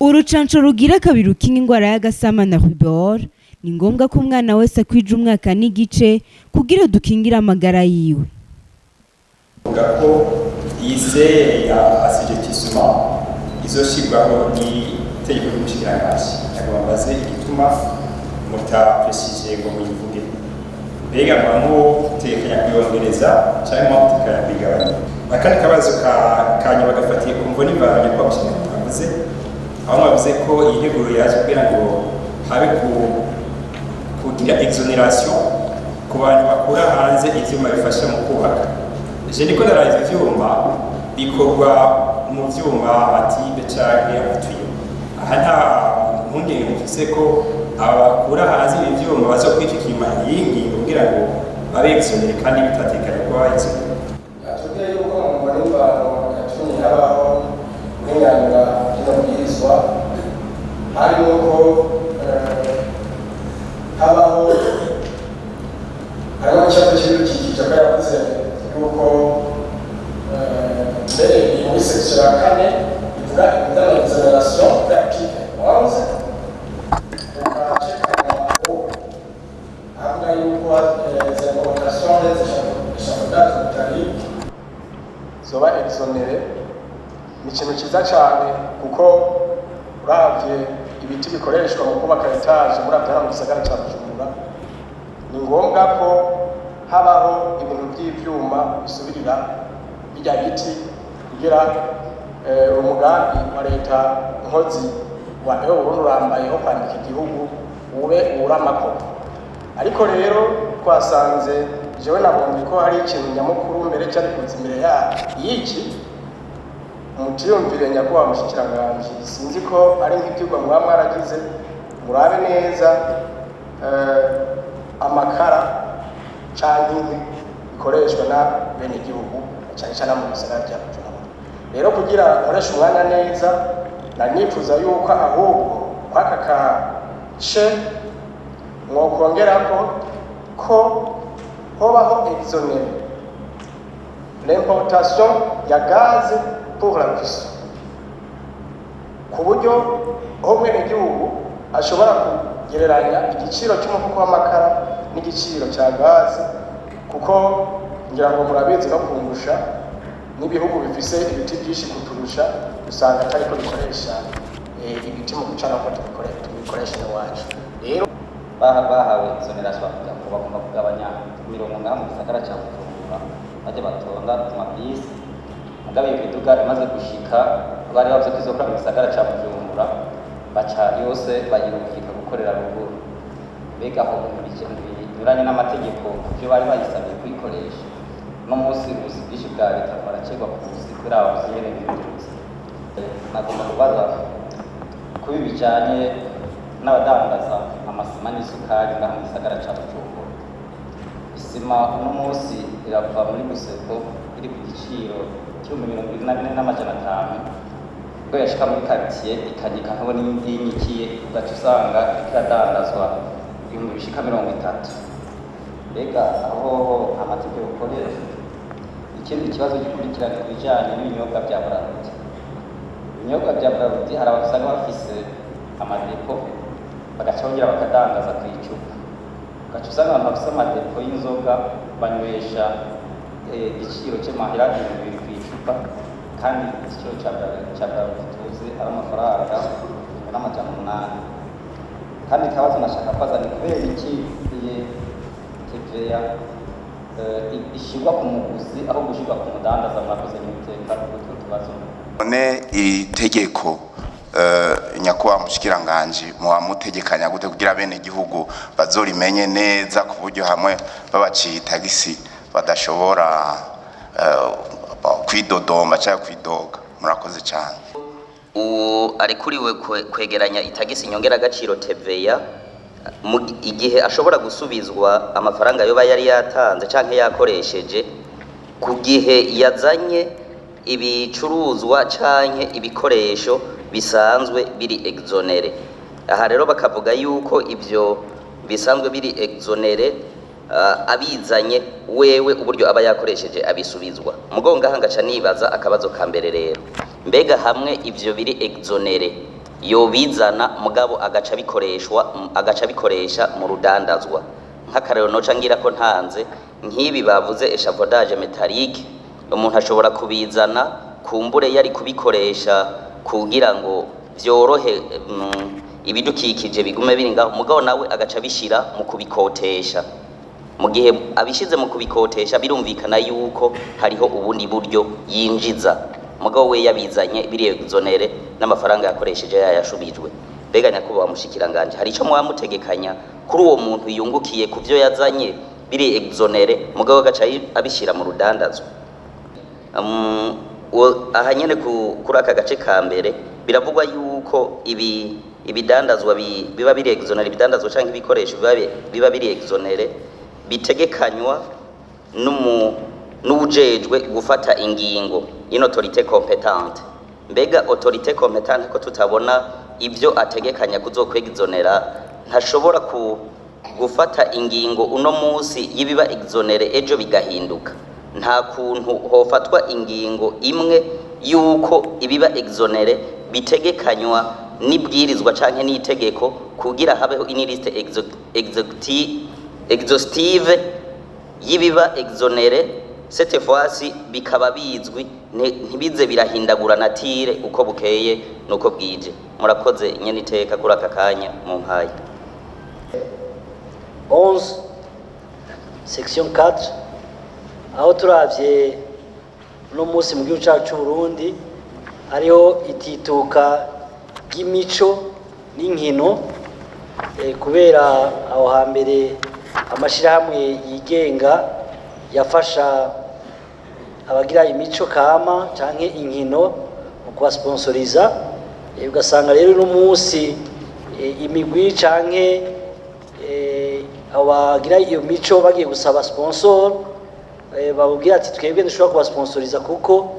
Urucanco rugira kabiri rukinga ingwara y'agasama na rubéole ni ngombwa ko umwana wese akwija umwaka n'igice kugira dukingire amagara yiwe. Vuga ko iyi seuil ya assujettissement izoshirwaho n'itegeko ry'umushikiranganji. Nagomba mbaze igituma mutaprécisé ngo muyivuge. Mbega muba mutekanya kuyongereza canke muba mutekanya kuyigabanya? Akandi kabazo ka nyuma gafatiye ku mvo n'imvano kwa mushikiranganji mwavuze, aho mwavuze ko iyi nteguro yaje kugira ngo habe kugira exonération ku bantu bakura hanze ivyuma bifasha mu kubaka. Je ndiko ndaraba, ivyo vyuma bikorwa mu vyuma, amatubes canke amatuyaux. Aha nta mpungenge mufise ko aba bakura hanze ibi vyuma bazokwicika inyuma y'iyi ngingo kugira ngo babe exonérés kandi bitatekanye kuba exonérés? Tubwire yuko mu mvo n'imvano yatumye habaho guhinyanyura rino bwirizwa harimo ko habaho harimo n'ikibazo cy'ibidukikije, ko yavuze yuko mbere iri muri section ya kane ivuga iby'ama exonération kuri article 11 mu gace ka nyuma, avuga yuko les importations des échafaudages métalliques zoba exonérées. Ni ikintu cyiza cyane, kuko uravye ibiti bikoreshwa mu kubaka étage, muravye hano mu gisagara cya Bujumbura, ni ngombwa ko habaho ibintu by'ivyuma bisubirira birya biti kugira umugambi wa leta nkozi wa ewe Burundi urambaye wo kwandika igihugu ube uramako. Ariko rero twasanze, jewe nabonye ko hari ikintu nyamukuru mbere cyari kuza imbere ya y'iki. Mutiyumvire, nyakubahwa mushikiranganji, sinzi ko ari nk'ibyigwa muba mwaragize, murabe neza amakara canke inkwi bikoreshwa na bene gihugu, cyane cyane mu gisagara cya Bujumbura. Rero kugira nkoreshe umwanya neza, nari nifuza yuko ahubwo kwaka kace mwokongerako ko hobaho exonéré l'importation ya gaz pour la cuisson, ku buryo aho umwenegihugu ashobora kugereranya igiciro cy'umufuko w'amakara n'igiciro cya gaze, kuko ngira ngo murabizi no kungusha n'ibihugu bifise ibiti byinshi kuturusha usanga atariko bikoresha ibiti mu gucana ko tubikoresha iwacu. Rero bahawe exonération, bavuga ko bagomba kugabanya imirongo ngaha mu gisagara ca Bujumbura, bajya batonda ku mabisi. Mugabo iyo miduga imaze gushika, bari bavuze ko izokora mu gisagara ca Bujumbura, baca yose bayirungika gukorera ruguru. Mbega aho binyuranye n'amategeko ku byo bari bayisabiye kuyikoresha? Uno munsi ubuzi bwinshi bwa leta baracerwa ku buzi kubera babuze ingene biyunguruza. Nagomba kubaza kuba bijanye n'abadandaza amasima n'isukari ngaha mu gisagara ca Bujumbura. Isima uno munsi irava muri Buseko iri ku giciro 24.500, ubwo yashika muri quartier ikanyika nkabona iyindi yinyikiye, ugaca usanga iriko iradandazwa ibihumbi bishika 30. Mbega aho hoho amategeko ukoresha? Ikindi kibazo gikurikirana ku bijanye n'ibinyobwa bya Brarudi. Ibinyobwa bya Brarudi, hari abantu usanga bafise amadépôts, bagaca bongera bakadandaza ku icupa, ugaca usanga abantu bafise amadépôts y'inzoga banywesha igiciro c'amahera 2000 ku icupa, kandi igiciro ca Brarudi tuzi ari amafaranga 1800. Kandi ikibazo nashaka kubaza ni kubera iki iyi TVA ishyirwa ku muguzi aho gushyirwa ku mudandaza? Mwakoze n'iteka kuri utwo tubazo. None iri tegeko, nyakubahwa mushikiranganji, muba mutegekanya gute kugira bene gihugu bazorimenye neza, ku buryo hamwe babaciye itagisi badashobora kwidodomba cyangwa kwidoga? Murakoze cyane. Uwo arekuriwe kwegeranya itagisi nyongeragaciro TVA mu igihe ashobora gusubizwa amafaranga yoba yari yatanze canke yakoresheje ku gihe yazanye ibicuruzwa canke ibikoresho bisanzwe biri exonérés. Aha rero bakavuga yuko ivyo bisanzwe biri exonérés, abizanye wewe uburyo aba yakoresheje abisubizwa. Mugo ngaha ngaca nibaza akabazo ka mbere rero: mbega hamwe ivyo biri exonérés Yobizana mugabo agaca bikoreshwa, agaca bikoresha mu rudandazwa. Nk'akarero noca ngira ko ntanze nk'ibi bavuze, échafaudage métallique, umuntu ashobora kubizana kumbure yari kubikoresha kugira ngo vyorohe, ibidukikije bigume biri ngaho, mugabo nawe agaca bishira mu kubikotesha. Mu gihe abishize mu kubikotesha, birumvikana yuko hariho ubundi buryo yinjiza, mugabo we yabizanye biri exonéré n'amafaranga yakoresheje yayashubijwe. Mbega nyakubahwa mushikiranganje, hari ico muba mutegekanya kuri uwo muntu yungukiye ku vyo yazanye biri exonéré, mugabo agaca abishira mu rudandazwa? Aha nyene kuri aka gace ka mbere biravugwa yuko ibi ibidandazwa biba biri exonéré, ibidandazwa canke ibikoresho biba biri exonéré bitegekanywa n'uwujejwe gufata ingingo, une autorité compétente. Mbega autorité compétente ko tutabona ivyo ategekanya kuzokwexonera, ntashobora ku gufata ingingo uno munsi y'ibiba exonéré, ejo bigahinduka? Nta kuntu hofatwa ingingo imwe yuko ibiba exonéré bitegekanywa n'ibwirizwa canke n'itegeko, kugira habeho une liste exhaustive y'ibiba exonéré, cette fois-ci bikaba bizwi, ntibize birahindagura nature uko bukeye nuko bwije? Murakoze nyene iteka kuri aka kanya mumpaye. 11 section 4, aho turavye uno munsi mu gihugu cyacu cy'u Burundi hariho itituka ry'imico n'inkino, kubera aho hambere amashirahamwe yigenga yafasha abagira imico kama canke inkino mu kubasponsoriza, ugasanga rero uno munsi imigwi canke abo bagira iyo mico bagiye gusaba sponsor, bababwira ati: "Twebwe ndushobora kubasponsoriza kuko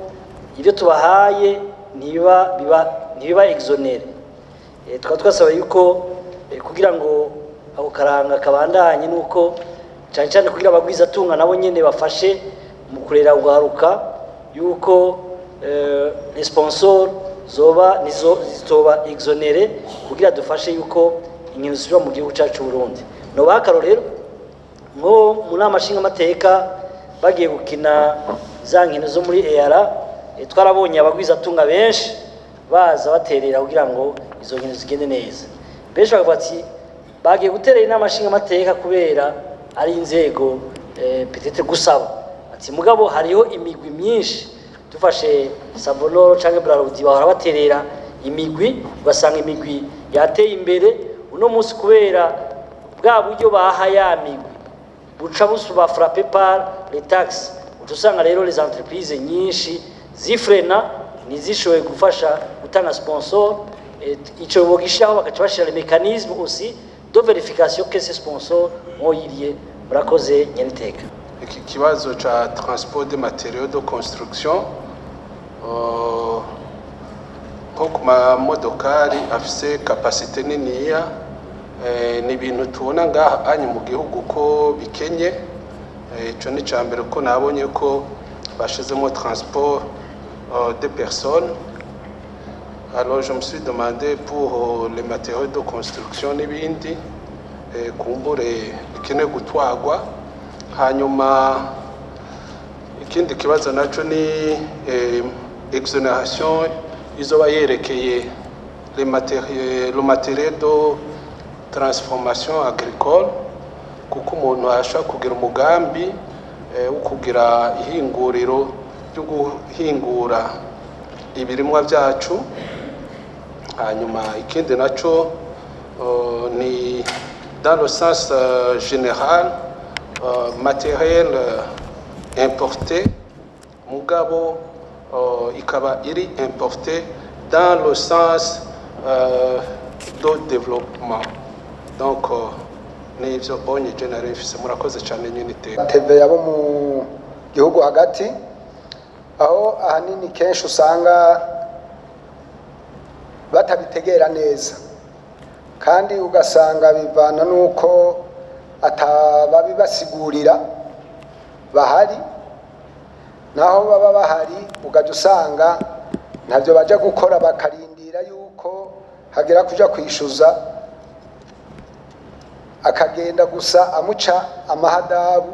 ibyo tubahaye ntibiba biba ntibiba exonéré." Tukaba twasaba yuko kugira ngo ako karanga kabandanye, nuko cyane cyane kugira abagwizatunga nabo nyene bafashe mu kurera urwaruka, yuko les sponsors zoba nizo zitoba exonéré, kugira dufashe yuko inkino zisubira mu gihugu cyacu Burundi. No akarorero nko mu nama nshingamateka bagiye gukina za nkino zo muri EAR, twarabonye abagwizatunga benshi baza baterera kugira ngo izo nkino zigende neza. Benshi bakavuga ati bagiye guterera inama nshingamateka kubera ari inzego, peut-être gusaba ati mugabo hariho imigwi myinshi, dufashe Savonor canke Brarudi, bahora baterera imigwi, ugasanga imigwi yateye imbere. Uno munsi kubera bwa buryo baha ya migwi buca busuba frappé par les taxes, uca usanga rero les entreprises nyinshi zifrena, ntizishoboye gufasha gutanga sponsor. Ico bogishaho bagaca bashira les mécanismes aussi de vérification que ces sponsors ont eu lieu. Murakoze nyeniteka. Iki kibazo ca transport de matériaux de construction, nko ku mamodokari afise capacité niniya, ni ibintu tubona ngaha anyu mu gihugu ko bikenye. Ico ni ca mbere, ko nabonye ko bashizemo transport de personnes. Alors je me suis demandé pour les matériaux de construction n'ibindi, kumbure bikenewe gutwarwa. Hanyuma ikindi kibazo naco ni exonération izoba yerekeye les matériaux, le matériel de transformation agricole, kuko umuntu ashobora kugira umugambi wo kugira ihinguriro ryo guhingura ibirimwa byacu. Hanyuma ikindi naco ni dans le sens général, matériel importé, mugabo ikaba iri importé dans le sens de développement. Donc nivyo bonye je nari mfise. Murakoze cyane nyine iteka. TVA bo mu gihugu hagati, aho ahanini kenshi usanga batabitegera neza, kandi ugasanga bivana n'uko atababibasigurira bahari, naho baba bahari ugaca usanga ntabyo baja gukora, bakarindira yuko Hagera kuja kwishuza, akagenda gusa amuca amahadabu,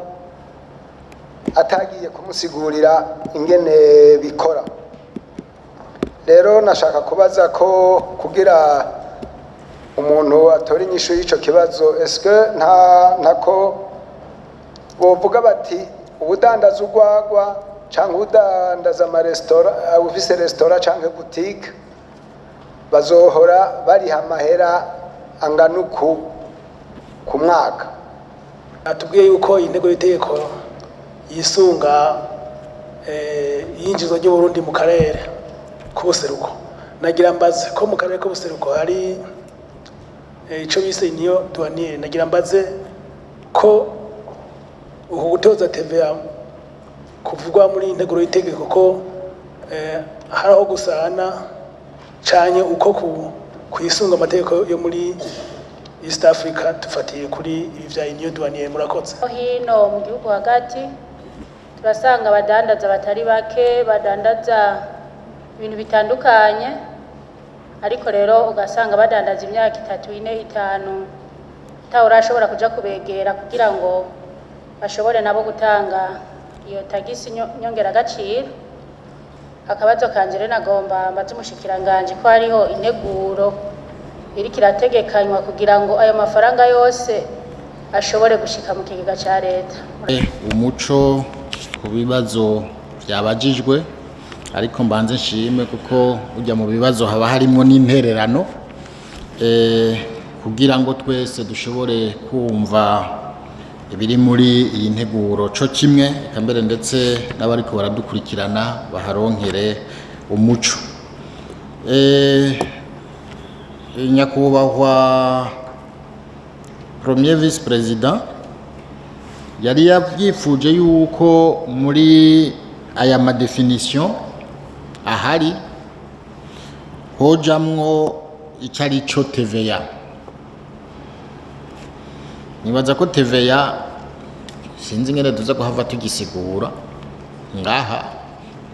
atagiye kumusigurira ingene bikora. Rero nashaka kubaza ko kugira umuntu atora inyishu y'ico kibazo, eske nta ntako bovuga bati ubudandaza urwagwa canke ubudandaza amaresitora, ufise resitora canke boutique, bazohora bariha amahera angana uku ku mwaka? Atubwiye yuko intego y'itegeko yisunga iyinjizwa ry'Uburundi mu karere k'ubuseruko. Nagira mbaze ko mu karere k'ubuseruko hari ico bise union douanière. Nagira mbaze ko uku gutoza TVA kuvugwa muri integuro y'itegeko ko hari aho gusana canke uko kwisunga amategeko yo muri East Africa, tufatiye kuri ibi vya union douanière. Murakoze. Hino mu gihugu hagati turasanga abadandaza batari bake badandaza ibintu bitandukanye, ariko rero ugasanga badandaza imyaka 3, 4, 5 atawe urashobora kuja kubegera kugira ngo bashobore nabo gutanga iyo tagisi nyongeragaciro. Akabazo kanje rero, nagomba mbaze umushikiranganji ko hariho integuro iriko irategekanywa kugira ngo ayo mafaranga yose ashobore gushika mu kigega ca leta. Umuco ku bibazo byabajijwe, ariko mbanze nshime kuko ujya mu bibazo haba harimo n'intererano kugira ngo twese dushobore kumva ibiri muri iyi nteguro co kimwe, eka mbere ndetse n'abariko baradukurikirana baharonkere umuco. Nyakubahwa premier vice président yari yabyifuje yuko muri aya ma définitions ahari hojamwo icyo ari cyo TVA. Nibaza ko TVA sinzi ingene tuza kuhava tugisigura ngaha,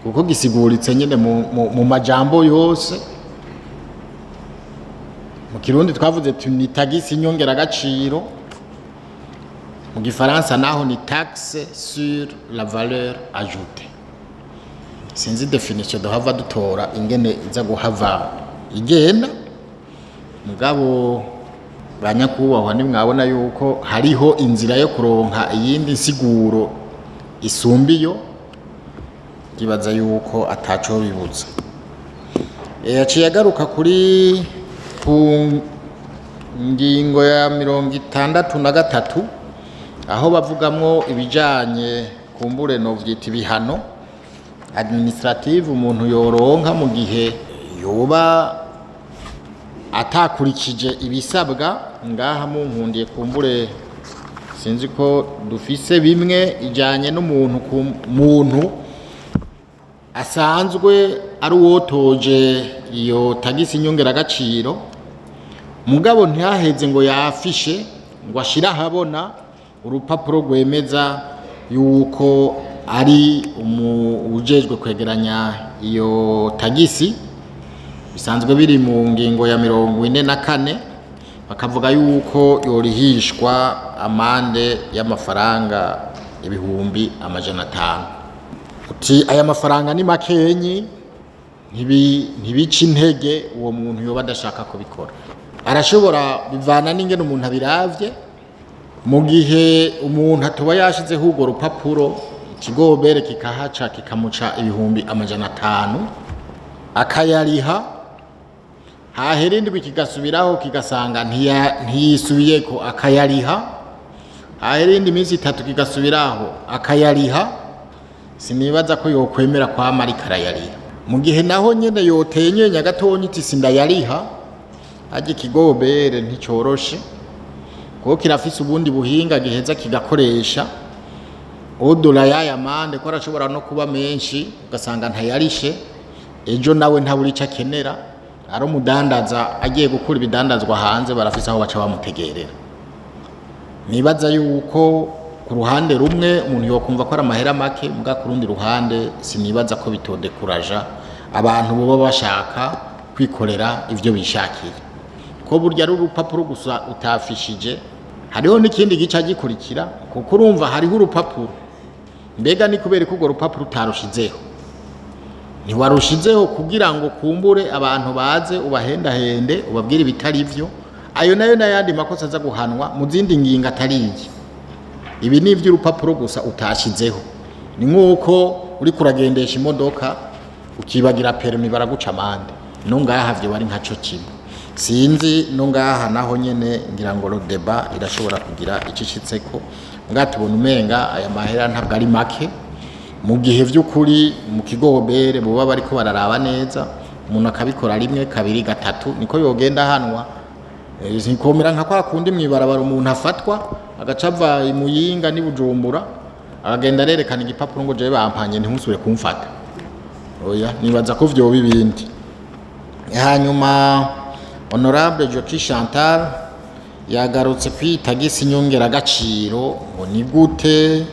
kuko gisiguritse nyine mu majambo yose. Mu Kirundi twavuze ni tagisi nyongeragaciro, mu Gifaransa naho ni taxe sur la valeur ajoutée. Sinzi définition duhava dutora ingene iza guhava igenda, mugabo ba nyakubahwa, nimwabona yuko hariho inzira yo kuronka iyindi nsiguro isumba iyo, ndibaza yuko ataco bibuza. Yaciye agaruka ku ngingo ya 63, aho bavugamwo ibijanye, kumbure novyita ibihano administrative umuntu yoronka mu gihe yoba atakurikije ibisabwa. Ngaha munkundiye, kumbure sinzi ko dufise bimwe ijanye n'umuntu ku muntu asanzwe ari uwotoje iyo tagisi nyongeragaciro, mugabo ntihaheze ngo yafishe, ngo ashire ahabona urupapuro rwemeza yuko ari ujejwe kwegeranya iyo tagisi. Bisanzwe biri mu ngingo ya 44, bakavuga yuko yorihishwa amande y'amafaranga 500,000. Uti aya mafaranga ni makenyi, ntibica intege uwo muntu yoba adashaka kubikora. Arashobora, bivana n'ingene umuntu abiravye. Mu gihe umuntu atoba yashizeho urwo rupapuro, ikigobere kikahaca kikamuca 500,000, akayariha, hahera indwi kigasubiraho kigasanga ntiyisubiyeko, akayariha, hahera iyindi minsi 3 kigasubiraho, akayariha, sinibaza ko yokwemera kwama ariko arayariha. Mu gihe naho nyene yotenyenya gatonya iti sindayariha, harya ikigobere nticoroshe, kuko kirafise ubundi buhinga giheza kigakoresha au-delà y'aya mande, ko arashobora no kuba menshi, ugasanga ntayarishe. Ejo nawe ntabura ico akenera, ari umudandaza agiye gukura ibidandazwa hanze, barafise aho baca bamutegerera. Nibaza yuko ku ruhande rumwe umuntu yokumva ko ari amahera make, muga ku rundi ruhande sinibaza ko bitodekuraja abantu boba bashaka kwikorera ivyo bishakiye. Kuko burya ari urupapuro gusa utafishije, hariho n'ikindi gica gikurikira, kuko urumva hariho urupapuro. Mbega ni kubera ko urwo rupapuro utarushizeho? Ntiwarushizeho kugira ngo kumbure abantu baze ubahendahende, ubabwire ibitari byo. Ayo nayo n'ayandi makosa aza guhanwa mu zindi ngingo atari iyi. Ibi ni iby'urupapuro gusa utashizeho. Ni nk'uko uri kuragendesha imodoka ukibagira permis, baraguca amande. No ngaha vyo bari nkaco kimwe. Sinzi, no ngaha naho nyene ngira ngo le débat irashobora kugira icishitseko. Mbwa tubona umenga aya mahera ntabwo ari make, mu gihe vy'ukuri mu kigo OBR boba bariko bararaba neza, umuntu akabikora rimwe, kabiri, gatatu, niko yogenda ahanwa. Zikomera nka kwa kundi mw'ibarabara umuntu afatwa agaca ava i Muyinga n'i Bujumbura, akagenda arerekana igipapuro ngo jewe bampanye, ntimusubire kumfata. Oya, nibaza ko vyoba ibindi. Hanyuma honorable Joki Chantal yagarutse kwitagisi nyongeragaciro, ngo ni gute,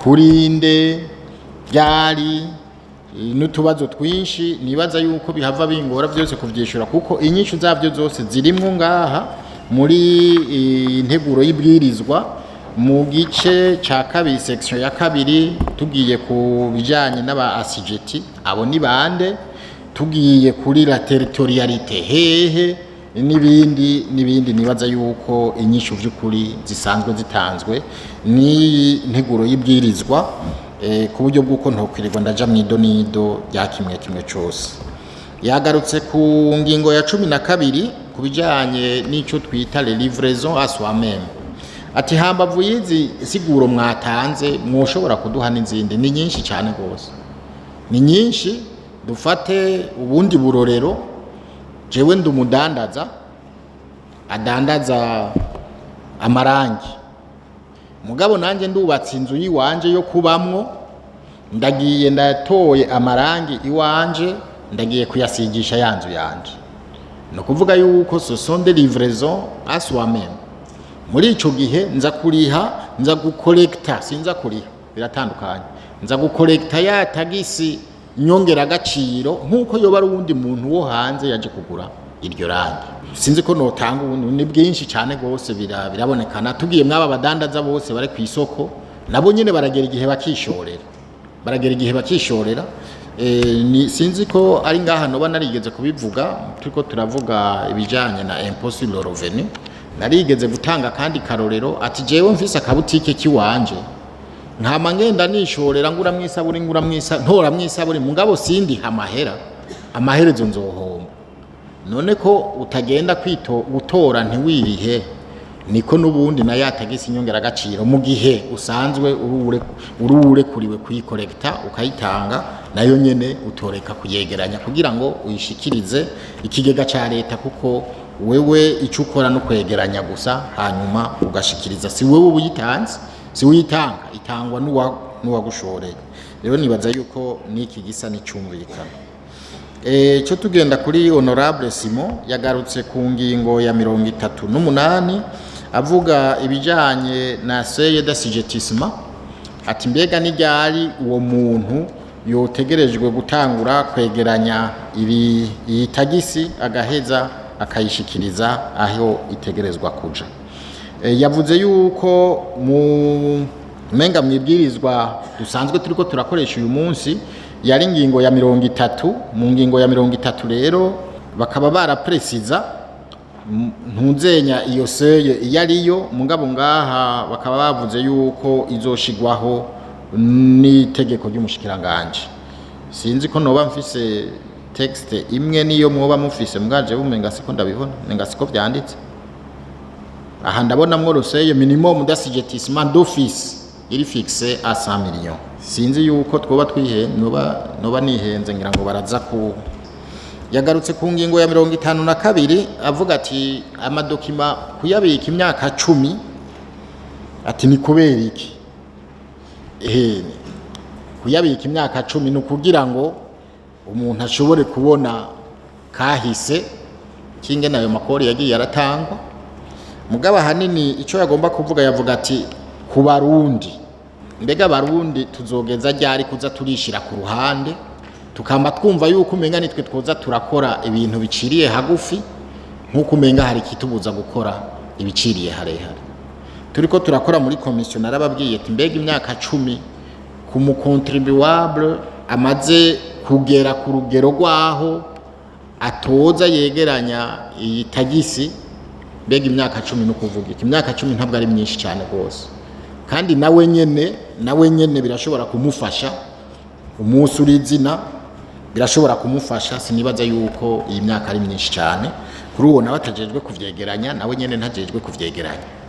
kurinde, ryari, n'utubazo twinshi. Nibaza yuko bihava bingora byose kuvyishura, kuko inyishu zavyo zose zirimwo ngaha muri integuro y'ibwirizwa mu gice ca kabiri, section ya kabiri. Tugiye ku bijanye n'aba assujettis, abo ni bande? Tugiye kuri la territorialité, hehe? N'ibindi n'ibindi. Nibaza yuko inyishu vy'ukuri zisanzwe zitanzwe n'iyi nteguro y'ibwirizwa, ku buryo bw'uko ntokwirirwa ndaja mu idonido rya kimwe kimwe cose. Yagarutse ku ngingo ya 12 ku bijanye n'ico twita les livraisons à soi-même, ati hambavu y'izi siguro mwatanze, mwoshobora kuduha n'izindi? Ni nyinshi cyane rwose, ni nyinshi. Dufate ubundi burorero: jewe ndi umudandaza adandaza amarangi, mugabo nanjye ndubatse inzu y'iwanje yo kubamwo. Ndagiye ndatoye amarangi iwanje, ndagiye kuyasigisha ya nzu yanje. Ni ukuvuga yuko ce sont des livraisons à soi-même. Muri ico gihe nza kuriha, nza gukolekta, sinza kuriha, biratandukanye. Nza gukolekta ya tagisi nyongeragaciro nk'uko yoba ari uwundi muntu wo hanze yaje kugura iryo rangi. Sinzi ko notanga ubundi, ni bwinshi cyane rwose, birabonekana. Tugiye mwaba badandaza bose bari ku isoko, nabo nyine baragera igihe bakishorera, baragera igihe bakishorera. Ni sinzi ko ari ngaha noba narigeze kubivuga turiko turavuga ibijanye na impôt sur le revenu. Narigeze gutanga kandi karorero ati jewe mfise akabutike kiwanje, nkama ngenda nishorera, ngura mwisaburi, ngura mwisa, ntora mwisaburi, mugabo sindi amahera, amaherezo nzohomba. None ko utagenda kwito gutora ntiwirihe, niko n'ubundi na ya tagisi nyongeragaciro, mu gihe usanzwe uruwurekuriwe kuyikolekta ukayitanga, nayo nyene utoreka kuyegeranya kugira ngo uyishikirize ikigega ca leta, kuko wewe icyo ukora no kwegeranya gusa, hanyuma ugashikiriza. Si wewe uyitanze, si uyitanga, itangwa n'uwagushoreye. Rero nibaza yuko n'iki gisa n'icyumvikana. Cyo tugenda kuri honorable Simon, yagarutse ku ngingo ya 38, avuga ibijanye na seuil d'assujettissement, ati mbega n'iryari uwo muntu yotegerejwe gutangura kwegeranya ibi iyi tagisi, agaheza akayishikiriza aho itegerezwa kuja. Yavuze yuko mu menga mwibwirizwa dusanzwe turiko turakoresha uyu munsi yari ingingo ya 30. Mu ngingo ya 30 rero bakaba barapresiza ntuzenya iyo seuil iyo ariyo, mugabo ngaha bakaba bavuze yuko izoshigwaho n'itegeko ry'umushikiranganje. Sinzi ko noba mfise texte imwe niyo mwoba mufise, mwaje bumenga siko ndabibona, menga siko vyanditse aha. Ndabonamwo le seuil minimum d'assujettissement d'office iri fixé à 100 millions. Sinzi yuko twoba twihe, noba nihenze, ngira ngo baraza ku. Yagarutse ku ngingo ya 52, avuga ati ama documents kuyabika imyaka 10, ati ni kubera iki? Kuyabika imyaka 10 ni ukugira ngo umuntu ashobore kubona kahise k'ingene ayo makori yagiye aratangwa. Mugabo ahanini icyo yagomba kuvuga, yavuga ati ku Barundi, mbega Abarundi tuzogeza ryari kuza turishira ku ruhande, tukamba twumva yuko umenga nitwe twoza turakora ibintu biciriye hagufi? Nk'uko umenga hari ikitubuza gukora ibiciriye harehare. Turiko turakora muri komisiyo, narababwiye ati: mbega imyaka 10 ku mu contribuable amaze kugera ku rugero rwaho atoza yegeranya iyi tagisi, mbega imyaka 10 no kuvuga iki? Imyaka 10 ntabwo ari myinshi cyane rwose, kandi nawe nyene birashobora kumufasha. Umunsi uri izina birashobora kumufasha. Sinibaza yuko iyi myaka ari myinshi cyane kuri uwo nawe atajejwe kuvyegeranya, nawe nyene ntajejwe kuvyegeranya.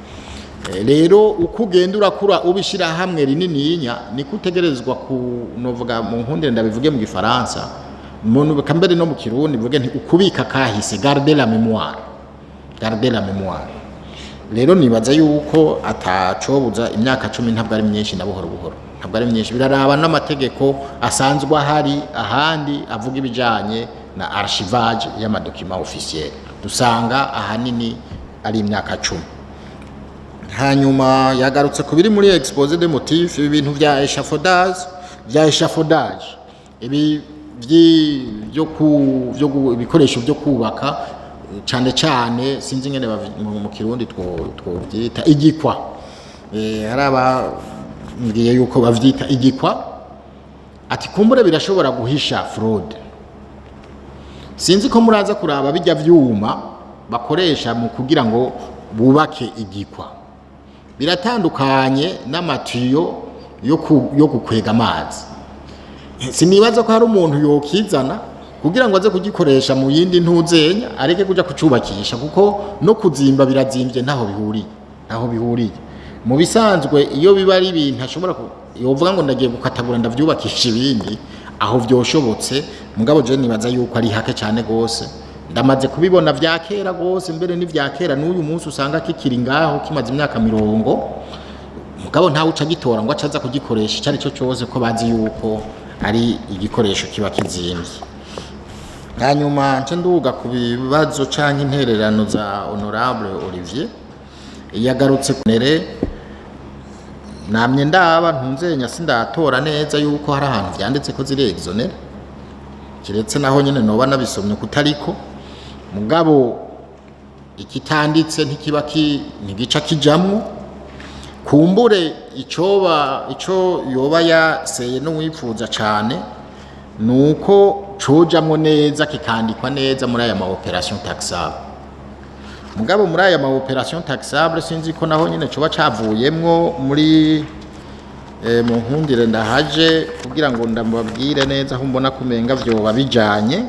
Rero uko ugenda urakura ubishira hamwe rinininya, niko utegerezwa ku novuga mu nkundire ndabivuge mu Gifaransa, mu kambere no mu Kirundi mvuge nti ukubika kahise, garder la mémoire, garder la mémoire. Rero nibaza yuko atacobuza, imyaka 10 ntabwo ari myinshi na buhoro buhoro, ntabwo ari myinshi. Biraraba n'amategeko asanzwe ahari ahandi avuga ibijanye na archivage y'ama documents officiels, dusanga ahanini ari imyaka 10. Hanyuma yagarutse ku biri muri exposé de motifs, ibi bintu vya échafaudage, ibi byo ku byo ibikoresho byo kubaka cyane cyane, sinzi ingene mu Kirundi twovyita igikwa. Hari abambwiye yuko bavyita igikwa, ati kumbure birashobora guhisha fraude. Sinzi ko muraza kuraba bijya vyuma bakoresha mu kugira ngo bubake igikwa, biratandukanye n'amatiyo yo gukwega amazi. Sinibaza ko hari umuntu yokizana kugira ngo aze kugikoresha mu yindi ntuzenya, areke kuja kucubakisha, kuko no kuzimba birazimbye, ntaho bihuriye. Mu bisanzwe iyo biba ari ibintu ashobora yovuga ngo ndagiye gukatagura ndavyubakisha ibindi, aho vyoshobotse. Mugabo je nibaza yuko ari hake cyane gose. Ndamaze kubibona vya kera gose, mbere n'ivya kera n'uyu munsi usanga kikiri ngaho kimaze imyaka 40, mugabo ntawe uca agitora ngo acaza kugikoresha icyo ari cyo cyose, ko bazi yuko ari igikoresho kiba kizimvye. Hanyuma nce nduga ku bibazo canke intererano za honorable Olivier. Yagarutse nere namye ndaba ntunzenya, sindatora neza yuko hari ahantu vyanditse ko ziri exonérées, kiretse naho nyene noba nabisomye kutariko. Mugabo ikitanditse ntikiba ntigica kijamwo. Kumbure icoba ico yoba yaseye n'uwipfuza cane nuko cojamwo neza, kikandikwa neza muri aya ma opérations taxables. Mugabo muri aya ma opérations taxables sinzi ko naho nyene coba cavuyemwo muri mu nkundire ndahaje kugira ngo ndababwire neza aho mbona kumenga vyoba bijanye.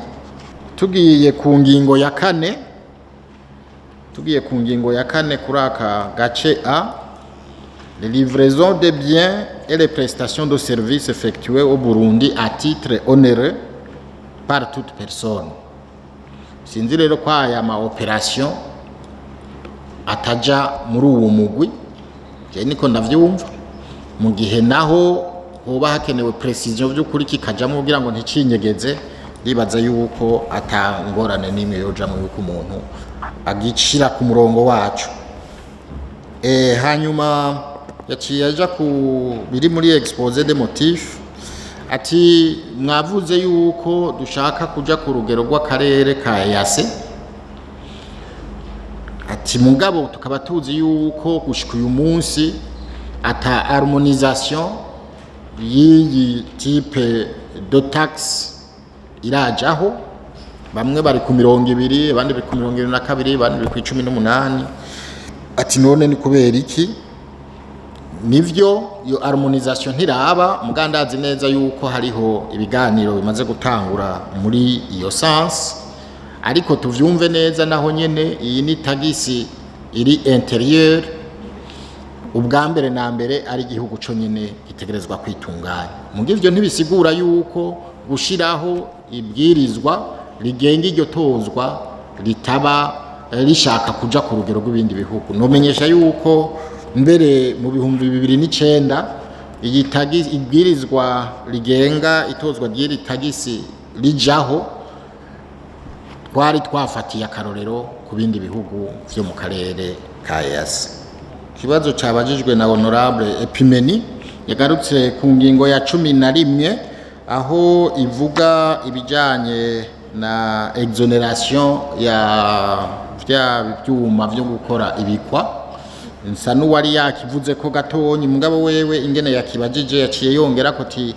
Tugiye ku ngingo ya kane, tugiye ku ngingo ya kane kuri aka gace a, les livraisons de biens et les prestations de services effectuées au Burundi à titre onéreux par toute personne. Sinzi rero ko aya ma opérations ataja muri uwo mugwi, je niko ndavyumva. Mu gihe naho hoba hakenewe précision by'ukuri kikajamwo kugira ngo nticinyegeze, ndibaza yuko ata ngorane n'imwe yojamwo yuko umuntu agicira ku murongo wacu. Hanyuma yaciye aja ku biri muri exposé des motifs, ati mwavuze yuko dushaka kuja ku rugero rw'akarere ka EAC, ati mugabo tukaba tuzi yuko gushika uyu munsi ata harmonisation y'iyi type de taxe irajaho. Bamwe bari ku 20, abandi bari ku 22, abandi bari ku 18. Ati none ni kubera iki? Nivyo, iyo harmonisation ntiraba, mugandazi neza yuko hariho ibiganiro bimaze gutangura muri iyo sens. Ariko tuvyumve neza, naho nyene iyi ni tagisi iri intérieure, ubwa mbere na mbere ari igihugu co nyene gitegerezwa kwitunganya. Muga ivyo ntibisigura yuko gushiraho ibwirizwa rigenga iryo tozwa ritaba rishaka kuja ku rugero rw'ibindi bihugu. Nomenyesha yuko mbere mu 2009 iyi tagisi, ibwirizwa rigenga itozwa ry'iri tagisi rijaho, twari twafatiye akarorero ku bindi bihugu vyo mu karere ka EAC. Ikibazo cabajijwe na honorable Epimeni, yagarutse ku ngingo ya 11 aho ivuga ibijanye na exonération ya vya byuma vyo gukora ibikwa. Nsa n'uwari yakivuze ko gatonyi, mugabo wewe ingene yakibajije yaciye yongera ko ati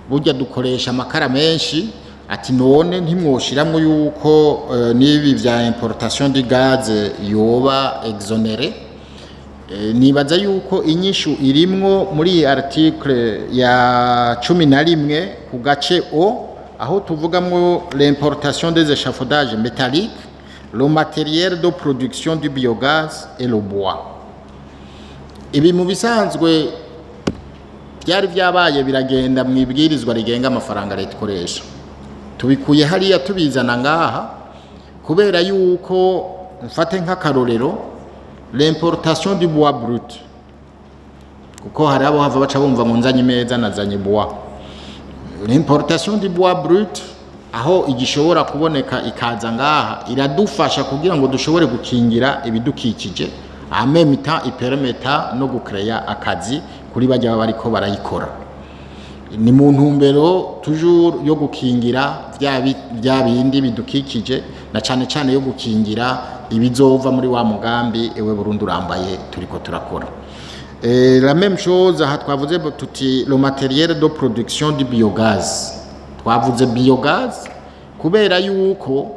burya dukoresha amakara menshi, ati none ntimwoshiramwo yuko n'ibi vya importation du gaz yoba exonéré. Nibaza yuko inyishu irimwo muri iyi article ya 11 ku gace o, aho tuvugamwo l'importation des échafaudages métalliques, le matériel de production du biogaz et le bois. Ibi mu bisanzwe byari byabaye biragenda mu ibwirizwa rigenga amafaranga leta ikoresha. Tubikuye hariya tubizana ngaha kubera yuko, mfate nk'akarorero l'importation du bois brut, kuko hari abo hava baca bumva ngo nzanye imeza, nazanye bois. L'importation du bois brut, aho igishobora kuboneka ikaza ngaha, iradufasha kugira ngo dushobore gukingira ibidukikije, en même temps ipermeta no gucréa akazi kuri bajya baba bariko barayikora. Ni mu ntumbero toujours yo gukingira vya bindi bidukikije, na cane cane yo gukingira ibizova muri wa mugambi Ewe Burundi Urambaye turiko turakora. La même chose aha twavuze tuti le matériel de production du biogaz. Twavuze biogaz kubera yuko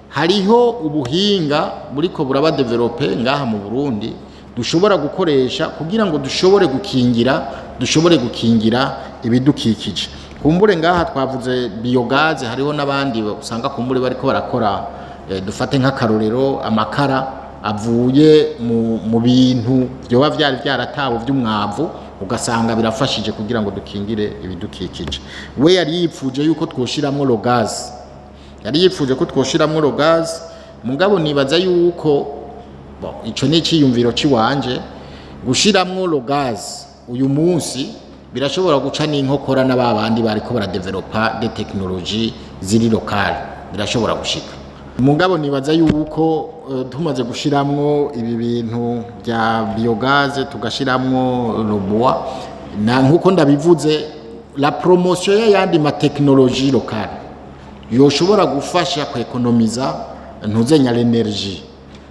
hariho ubuhinga buriko buraba développé ngaha mu Burundi dushobora gukoresha kugira ngo dushobore gukingira ibidukikije. Kumbure ngaha twavuze biogaz, hariho n'abandi usanga kumbure bariko barakora, dufate nk'akarorero amakara avuye mu bintu byoba vyari vyaratawe vy'umwavu, ugasanga birafashije kugira ngo dukingire ibidukikije. We yari yipfuje yuko twoshiramwo le gaz, yari yipfuje ko twoshiramwo le gaz, mugabo nibaza yuko, bon, ico ni iciyumviro ciwanje, gushiramwo le gaz uyu munsi birashobora guca n'inkokora n'ababandi bariko baradevelopa des technologies ziri locales, birashobora gushika. Mugabo nibaza yuko tumaze gushiramwo ibi bintu bya biogaz, tugashiramwo le bois, na nkuko ndabivuze, la promotion y'ayandi ma technologie locale yoshobora gufasha kwekonomiza ntuzenya l'énergie,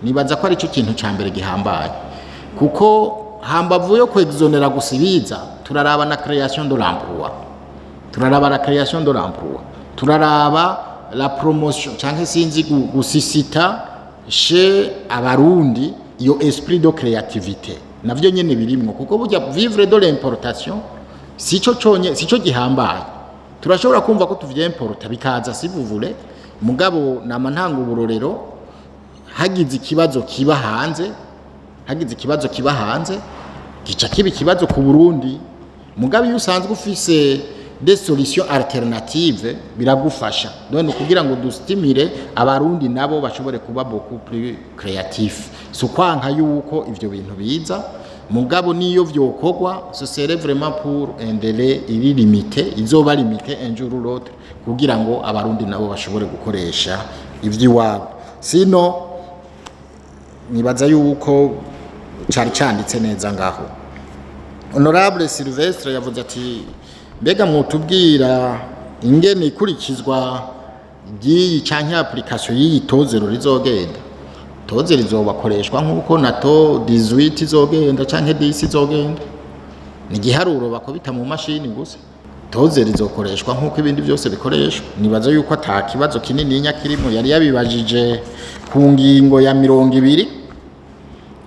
nibaza ko ari cyo kintu ca mbere gihambaye, kuko hambavu yo kwexonera gusibiza, turaraba na création de l'emploi, turaraba la création de l'emploi, turaraba la promotion canke sinzi gususcita chez abarundi iyo esprit de créativité, navyo nyene birimwo, kuko burya vivre de l'importation sico conye, sico gihambaye. Turashobora kumva ko tuvyimporta bikaza, si vous voulez, mugabo nama ntanga uburorero: hagize ikibazo kiba hanze, hagize ikibazo kiba hanze, gica kiba ikibazo ku Burundi. Mugabo iyo usanzwe ufise des solutions alternatives, biragufasha. None kugira ngo dustimire abarundi nabo bashobore kuba beaucoup plus créatif, si ukwanka yuko ivyo bintu biza, mugabo niyo vyokorwa, ce serait vraiment pour un délai iri limité, izoba limité un jour ou l'autre, kugira ngo abarundi nabo bashobore gukoresha ivy'iwabo. Sino nibaza yuko cari canditse neza ngaho. Honorable Sylvestre yavuze ati mbega mwotubwira ingene ikurikizwa ry'iyi canke application y'iyi taux zéro rizogenda? Taux zéro izobakoreshwa nk'uko na taux 18 izogenda canke 10 izogenda, ni igiharuro bakubita mu mashini gusa. Taux zéro izokoreshwa nk'uko ibindi byose bikoreshwa. Nibaza yuko ata kibazo kinininya kirimo. Yari yabibajije ku ngingo ya 20,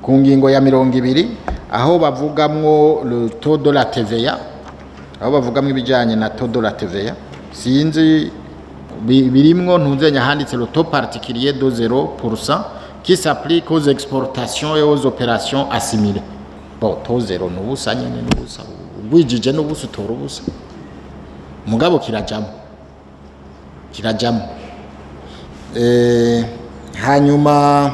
ku ngingo ya 20, aho bavugamwo le taux de la TVA, aho bavugamwo ibijyanye na taux de la TVA. Sinzi birimwo ntuzenya handitse le taux particulier de 0% qui s'applique aux exportations et aux opérations assimilées. Bon, taux zéro n'ubusa nyene, n'ubusa, ugwijije n'ubusa, utora ubusa, mugabo kirajamo, kirajamo. Hanyuma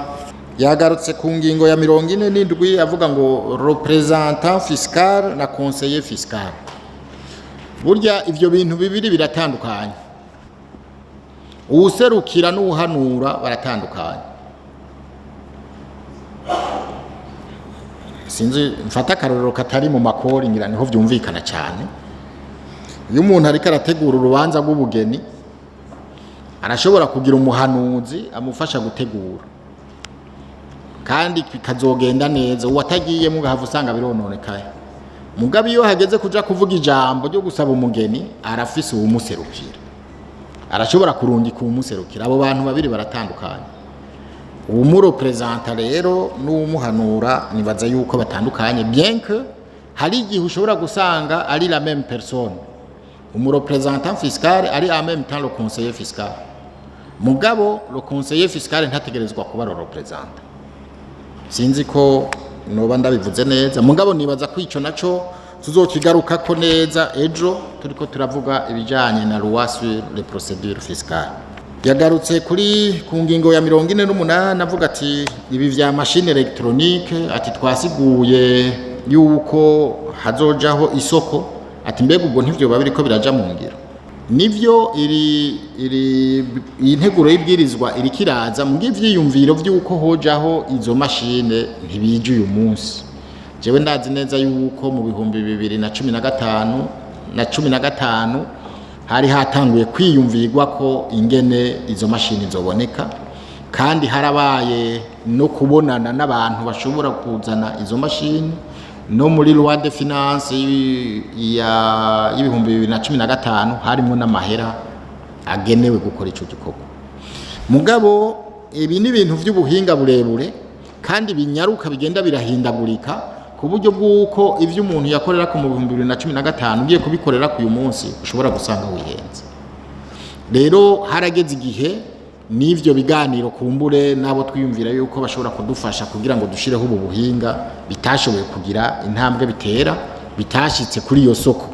yagarutse ku ngingo ya 47, avuga ngo représentant fiscal na conseiller fiscal. Burya ivyo bintu bibiri biratandukanye, uwuserukira n'uwuhanura baratandukanye. Sinzi, mfata akarorero katari mu makori, ngira niho vyumvikana cyane. Iyo umuntu ariko arategura urubanza rw'ubugeni, arashobora kugira umuhanuzi amufasha gutegura. Kandi bikazogenda neza. Uwatagiyemo ugahava usanga birononekaye. Mugabo iyo hageze kuja kuvuga ijambo ryo gusaba umugeni, arafise uwumuserukira, arashobora kurungika uwumuserukira. Abo bantu babiri baratandukanye, uwumureprésenta rero n'uwumuhanura. Nibaza yuko batandukanye, bien que hari igihe ushobora gusanga ari la même personne, umureprésentant fiscal ari en même temps le conseiller fiscal. Mugabo le conseiller fiscal ntategerezwa kuba le représentant. Sinzi ko noba ndabivuze neza, mugabo nibaza ko ico naco tuzokigarukako neza ejo turiko turavuga ibijanye na loi sur les procédures fiscales. Yagarutse kuri ku ngingo ya 48, avuga ati ibi vya machine électronique, ati twasiguye yuko hazojaho isoko, ati mbega ubwo ntivyoba biriko biraja mu ngiro? Nivyo, iri iyi nteguro y'ibwirizwa iriko iraza mu ivyiyumviro vy'uko hojaho izo mashine ntibije uyu munsi. Jewe ndazi neza yuko mu 2015 na 15 hari hatanguye kwiyumvirwa ko ingene izo mashini zoboneka, kandi harabaye no kubonana n'abantu bashobora kuzana izo mashini. No muri loi de finance ya y'2015 harimo n'amahera agenewe gukora ico gikorwa. Mugabo ibi ni ibintu by'ubuhinga burebure kandi binyaruka, bigenda birahindagurika, ku buryo bw'uko ivyo umuntu yakorera ku mu 2015 ugiye kubikorera ku uyu munsi ushobora gusanga wihenze. Rero harageze igihe n'ivyo biganiro kumbure n'abo twiyumvira yuko bashobora kudufasha kugira ngo dushireho ubu buhinga bitashoboye kugira intambwe bitera, bitashitse kuri iyo soko.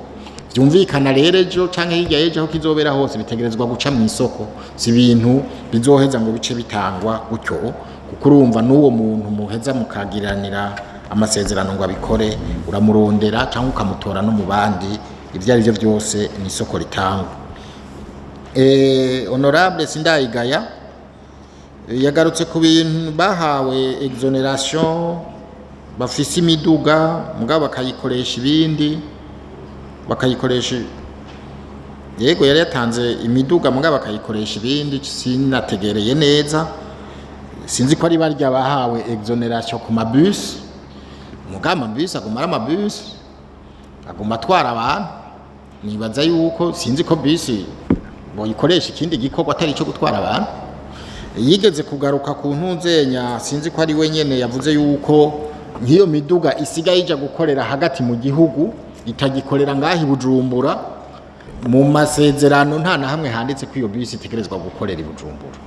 Byumvikana rero ejo canke hirya y'ejo, aho kizobera hose, bitegerezwa guca mu isoko. Si ibintu bizoheza ngo bice bitangwa gutyo, kuko urumva n'uwo muntu muheza mukagiranira amasezerano ngo abikore, uramurondera cyangwa ukamutora no mu bandi. Ibyo ari byo byose ni isoko ritangwa. Honorable Sindayigaya yagarutse ku bintu bahawe exonération, bafise imiduga mugabo bakayikoresha ibindi, bakayikoresha, yego, yari yatanze imiduga mugabo bakayikoresha ibindi. Sinategereye neza, sinzi ko ari barya bahawe exonération ku mabus. Mugabo amabus aguma ari amabus, aguma atwara abantu. Nibaza yuko sinzi ko bisi boyikoresha ikindi gikorwa atari icyo gutwara abantu. Yigeze kugaruka ku ntunzenya, sinzi ko ari we nyene yavuze yuko nk'iyo miduga isigaye ija gukorera hagati mu gihugu, itagikorera ngaho i Bujumbura. Mu masezerano nta na hamwe handitse ko iyo bisi itegerezwa gukorera i Bujumbura.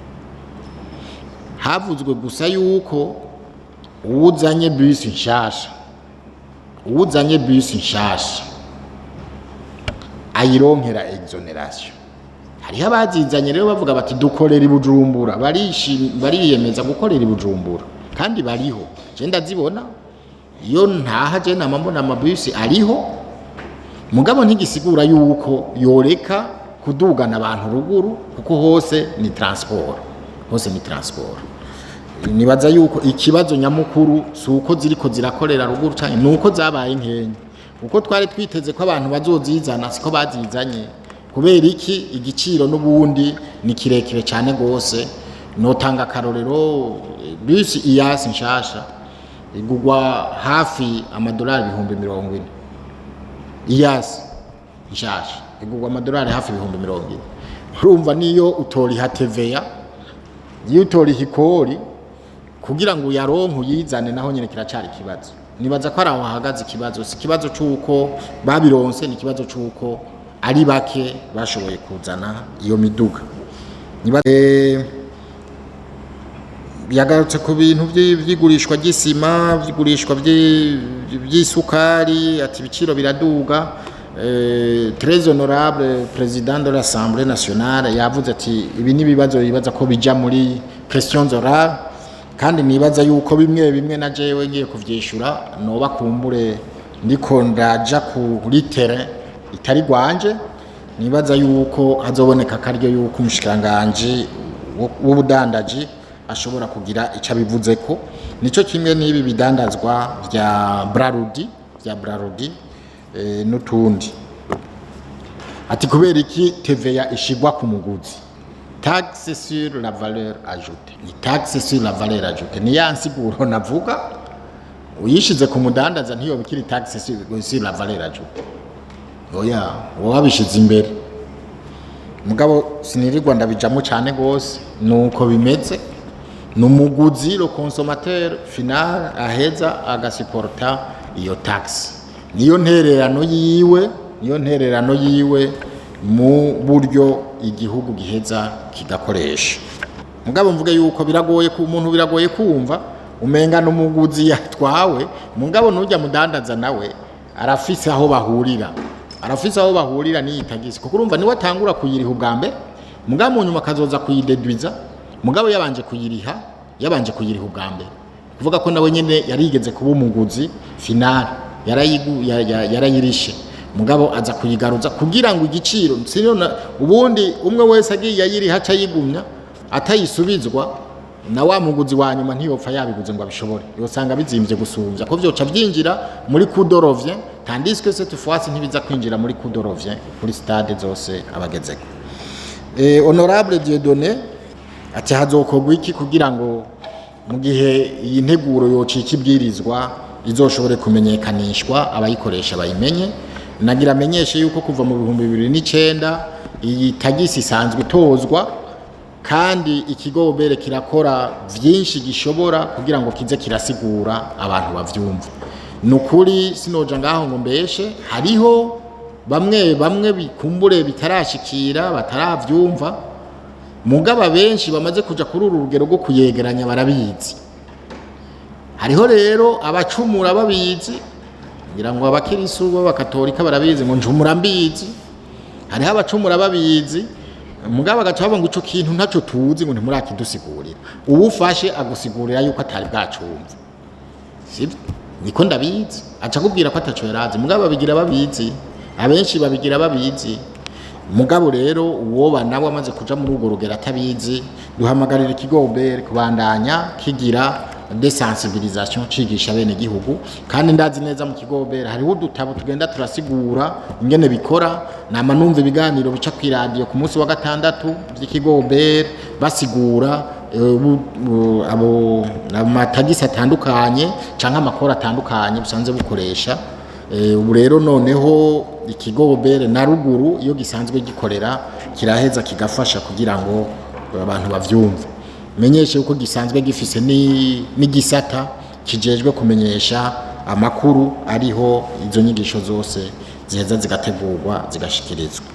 Havuzwe gusa yuko uwuzanye bisi nshasha, uwuzanye bisi nshasha ayironkera exonération. Hariho abazizanye rero bavuga bati dukorera i Bujumbura, bariyemeza gukorera i Bujumbura, kandi bariho. Je ndazibona iyo ntaha, je nama mbona amabisi ariho. Mugabo ntigisigura yuko yoreka kudugana abantu ruguru, kuko hose ni transport, hose ni transport. Nibaza yuko ikibazo nyamukuru si uko ziriko zirakorera ruguru canke ni uko zabaye nkenya. Uko twari twiteze ko abantu bazozizana siko bazizanye. Kubera iki? Igiciro n'ubundi ni kirekire cyane gose. Notanga akarorero, bisi Hiace nshasha igugwa hafi amadolari 40,000. Hiace nshasha igugwa amadolari hafi 40,000. Urumva niyo utoriha TVA, iyo utoriha ikori kugira ngo uyaronke uyizane, naho nyine kiracari ikibazo. Nibaza ko ari aho hahagaze ikibazo. Si ikibazo c'uko babironse, ni ikibazo c'uko ari bake bashoboye kuzana iyo miduga. Yagarutse ku bintu vy'igurishwa ry'isima, vy'igurishwa vy'isukari, ati ibiciro biraduga. Très honorable président de l'Assemblée nationale yavuze ati ibi ni ibibazo bibaza ko bija muri questions orales, kandi nibaza yuko bimwe bimwe na jewe ngiye kuvyishura noba kumbure ndiko ndaja kuri terrain itari gwanje. Nibaza yuko hazoboneka akaryo yuko umushikiranganji w'ubudandaji ashobora kugira icyo abivuzeko. Nico kimwe n'ibi bidandazwa vya Brarudi n'utundi, ati kubera iki TVA ishigwa ku muguzi? Taxe sur la valeur ajoutée, ni taxe sur la valeur ajoutée, ni ya nsiguro navuga. Uyishize ku mudandaza, ntiyoba ikiri taxe sur la valeur ajoutée. Oya, wowe wabishize imbere. Mugabo sinirirwa ndabijamo cyane gose, nuko bimeze. Ni umuguzi, le consommateur final, aheza agasuporta iyo taxe. Niyo ntererano yiwe, niyo ntererano yiwe mu buryo igihugu giheza kigakoresha. Mugabo mvuge yuko biragoye ku umuntu, biragoye kumva umenga n'umuguzi yatwawe. Mugabo nujya mudandaza nawe arafise aho bahurira, arafise aho bahurira n'iyi tagisi, kuko urumva niwe atangura kuyiriha ubwa mbere. Mugabo mu nyuma akazoza kuyidedwiza, mugabo yabanje kuyiriha, yabanje kuyiriha ubwa mbere, kuvuga ko nawe nyene yarigeze kuba umuguzi final, yarayirishe, mugabo aza kuyigaruza kugira ngo igiciro ubundi umwe wese agiye ayiriha aca ayigumya atayisubizwa na wa muguzi wa nyuma, ntiyopfa yabiguze ngo abishobore, yosanga bizimvye gusumvya ko vyoca vyinjira muri coût de revient, tandis que cette fois ntibiza kwinjira muri coût de revient kuri stade zose abagezeko. Honorable Dieudonné ati: hazokorwa iki kugira ngo mu gihe iyi nteguro yocika ibwirizwa izoshobore kumenyekanishwa, abayikoresha bayimenye? Nagira amenyeshe yuko kuva mu 2009 iyi tagisi isanzwe itozwa, kandi ikigo OBR kirakora vyinshi gishobora kugira ngo kize kirasigura abantu bavyumva. Ni ukuri sinoja ngaho ngo mbeshe, hariho bamwe bamwe bikumbure bitarashikira, bataravyumva. Mugaba benshi bamaze kuja kuri uru rugero rwo kuyegeranya barabizi. Hariho rero abacumura babizi, ngira ngo abakirisu b'abakatolika barabizi ngo njumura mbizi. Hariho abacumura babizi, mugabo agaca bavuga ngo ico kintu ntaco tuzi, ngo ntimurakidusigurira. Uwufashe agusigurira yuko atari bwacumva, sibyo? Niko ndabizi, aca akubwira ko ataco yarazi. Mugabo babigira babizi, abenshi babigira babizi. Mugabo rero uwoba nawe amaze kuja muri urwo rugero atabizi, duhamagarira ikigo OBR kubandanya kigira des sensibilisations, cigisha bene gihugu. Kandi ndazi neza mu kigo OBR hariho udutabo tugenda turasigura ingene bikora. Nama numva ibiganiro bica ku iradiyo ku munsi wa gatandatu by'ikigo OBR, basigura abo amatagisi atandukanye canke amakoro atandukanye busanzwe bukoresha. Ubu rero noneho ikigo OBR na ruguru iyo gisanzwe gikorera kiraheza kigafasha kugira ngo abantu bavyumve. Menyeshe yuko gisanzwe gifise n'igisata kijejwe kumenyesha amakuru, ariho izo nyigisho zose ziheza zigategurwa, zigashikirizwa.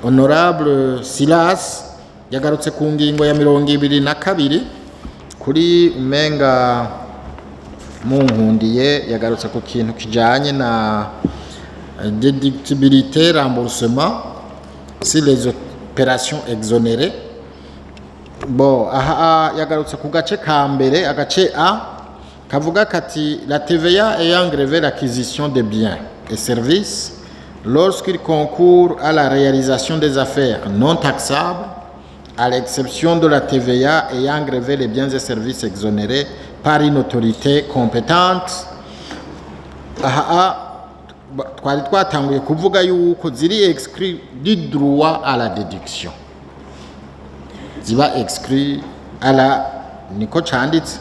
Honorable Silas yagarutse ku ngingo ya 22 kuri umenga munkundiye, yagarutse ku kintu kijanye na déductibilité, remboursement sur les opérations exonérées. Bo aha yagarutse ku gace ka mbere, agace A, kavuga kati: la TVA ayant grevé l'acquisition de biens et services, lorsqu'il concourt à la réalisation des affaires non taxables, à l'exception de la TVA ayant grevé les biens et services exonérés par une autorité compétente. Aha twari twatanguye kuvuga yuko ziri exclu du droit à la déduction, ziba exclu à la, niko canditse,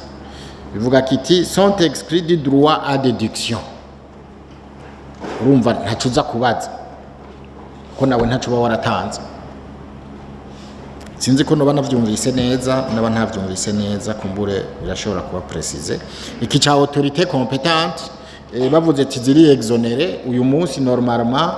bivuga kiti: sont exclus du droit à déduction. Urumva ntaco uza kubaza ko nawe ntaco uba waratanze. Sinzi ko noba navyumvise neza, naba ntavyumvise neza kumbure birashobora kuba précisé. Iki ca autorité compétente, bavuze ati ziri exonérées uyu munsi, normalement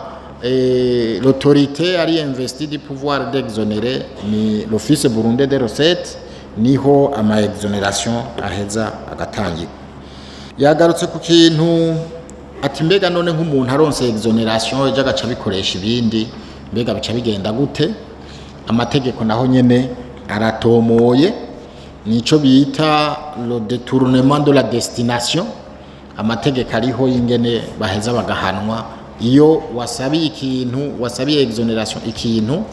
l'autorité ari investie du pouvoir d'exonérer ni l'Office burundais des recettes, niho ama exonération aheza agatangirwa. Yagarutse ku kintu ati: mbega none nk'umuntu aronse exonération ejo agaca abikoresha ibindi, mbega bica bigenda gute? Amategeko naho nyene aratomoye, nico bita le détournement de la destination. Amategeko ariho y'ingene baheza bagahanwa. Iyo wasabiye ikintu, wasabiye exonération ikintu,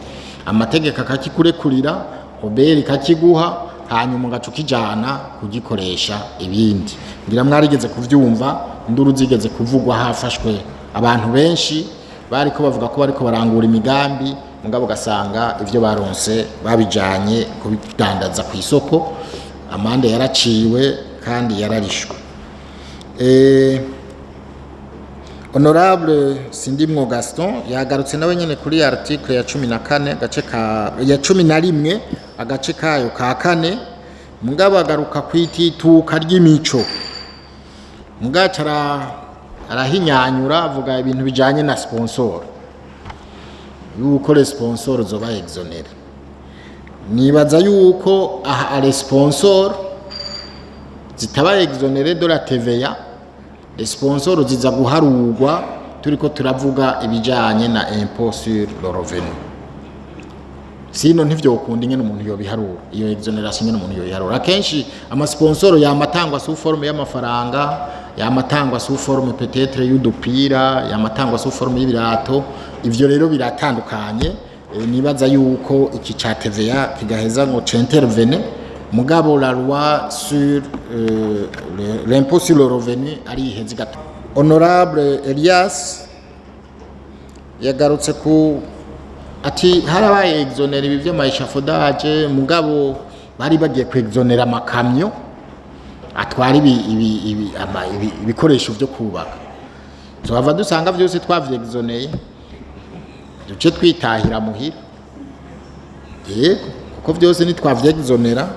amategeko akakikurekurira, OBR ikakiguha, hanyuma ugaca ukijana kugikoresha ibindi. Ngira mwarigeze kuvyumva, induru zigeze kuvugwa, hafashwe abantu benshi bariko bavuga ko bariko barangura imigambi. Mugabo ugasanga ivyo baronse babijanye kubidandaza ku isoko, amande yaraciwe kandi yararishwe. Honorable Sindimwo Gaston yagarutse nawe nyene kuri article ya 14 agace ka ya 11 agace kayo ka kane, mugabo agaruka kwitituka ry'imico, mugaca arahinyanyura avuga ibintu bijanye na sponsor, yuko les sponsors zoba exonérés. Nibaza yuko aha les sponsors zitaba exonérés de la TVA. Les sponsors ziza guharurwa turiko turavuga ibijanye na impôt sur le revenu, sino ntivyokunda ingene umuntu yobiharura iyo exonération, ingene umuntu yobiharura. Akenshi amasponsoro yamatangwa sous forme y'amafaranga, yamatangwa sous forme peut-être y'udupira, yamatangwa sous forme y'ibirato. Ivyo rero biratandukanye. Nibaza yuko iki ca TVA kigaheza ngo c'intervene, mugabo la loi sur l'impôt sur le revenu ari iheze gato. Honorable Elias yagarutse ku ati harabaye exonéré ibi vy'ama échafaudage, mugabo bari bagiye kwexonera amakamyo atwara ibikoresho vyo kubaka. Tuhava dusanga vyose twavyexoneye, duce twitahira muhira. Yego, kuko vyose nitwavyexonera,